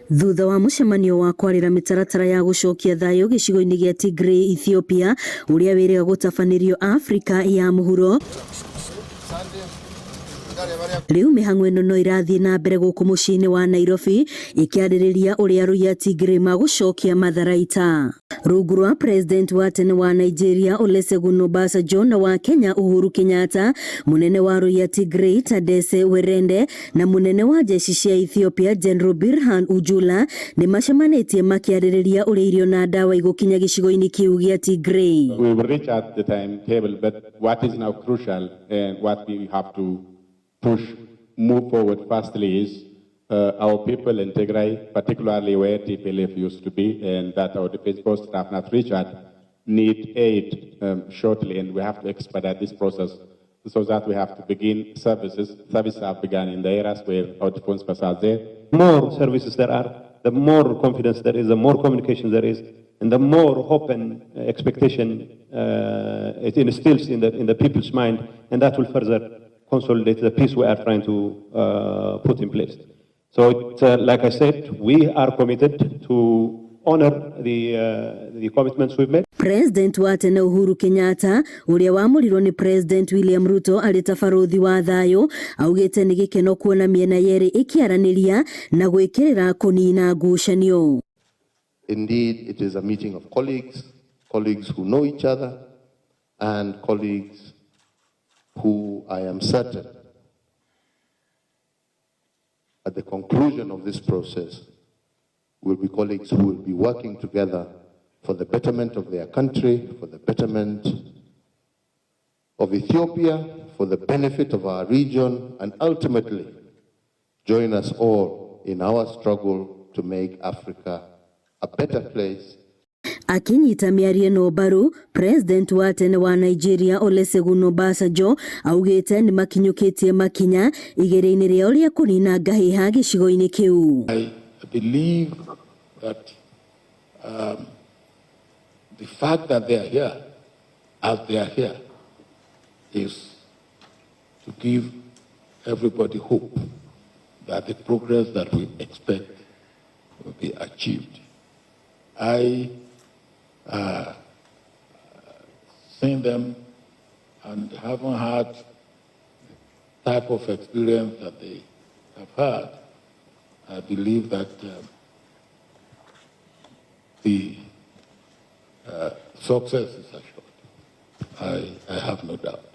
Thutha wa mũcemanio wa kwarĩra mĩtaratara ya gũcokia thayũ gĩcigo-inĩ gĩa Tigray Ethiopia ũrĩa wĩrĩga gũtabanĩrio Afrika ya mũhuro, rĩu mĩhang'o ĩno no ĩrathiĩ na mbere gũkũ mũciĩ-inĩ wa Nairobi ĩkĩarĩrĩria ũrĩa arũi a Tigray magũcokia matharaita. Rungu rwa President wa tene wa Nigeria Olusegun Obasanjo na wa Kenya Uhuru Kenyatta, mũnene wa arũi a Tigray Tadesse Werende na mũnene wa jeshi cia Ethiopia General Birhan Ujula nĩ macemanĩtie makĩarĩrĩria ũrĩa irio na ndawa igũkinya gĩcigo-inĩ kĩu gĩa Tigray. We will reach at the timetable, but what is now crucial and what we have to push, move forward fastly is our people in Tigray, particularly where TPLF used to be, and that our defense forces have not reached at, need aid shortly, and we have to expedite this process so that we have to begin services. Services have begun in the areas where our defense forces are there. More services there are, the more confidence there is, the more communication there is, and the more hope and expectation it instills in the people's mind, and that will further consolidate the peace we are trying to put in place. So, like I said, we are committed to honor the commitments we've made. President wa tene Uhuru Kenyatta ũrĩa wamũrirwo nĩ President William Ruto arĩ ta barũthi wa thayũ augĩte nĩ gĩkeno kuona mĩena yerĩ ĩkĩaranĩria na gwĩkĩrĩra kũnina ngucanio. Indeed, it is a meeting of colleagues, colleagues who know each other, and colleagues who, I am certain, at the conclusion of this process, will be colleagues who will be working together for the betterment of their country, for the betterment of Ethiopia, for the benefit of our region, and ultimately join us all in our struggle to make Africa a better place. Akinyita mĩario ĩno mbaru, President wa tene wa Nigeria Olusegun Obasanjo augĩte nĩ makinyũkĩtie makinya igeria-inĩ rĩao rĩa kũnina ngahĩha gĩcigo-inĩ kĩu. I believe that the fact that they are here, as they are here, is to give everybody hope that the progress that we expect will be achieved. I seen them and haven't had the type of experience that they have had. I believe that the success is assured. I have no doubt.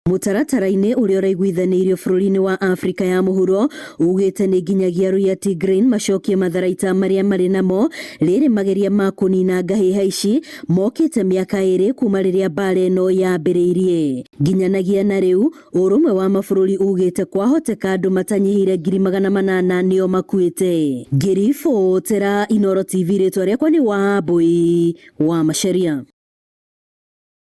Mũtaratara-inĩ ũrĩa ũraiguithanĩirio bũrũri-inĩ wa Afrika ya mũhuro ugĩte nĩ nginyagia arũi a Tigray macokie matharaita marĩa marĩ namo. Rĩrĩ mageria ma kũnina ngahĩha ici mokĩte mĩaka 2 kuma rĩrĩa mbara ĩno yambĩrĩirie nginyanagia na rĩu. Ũrũmwe wa mabũrũri ugĩte kwahoteka andũ matanyihĩire 800,000 nĩo makuĩte. Ngĩribotera Inooro TV, rĩtwa rĩakwa nĩ Wambui wa Macharia.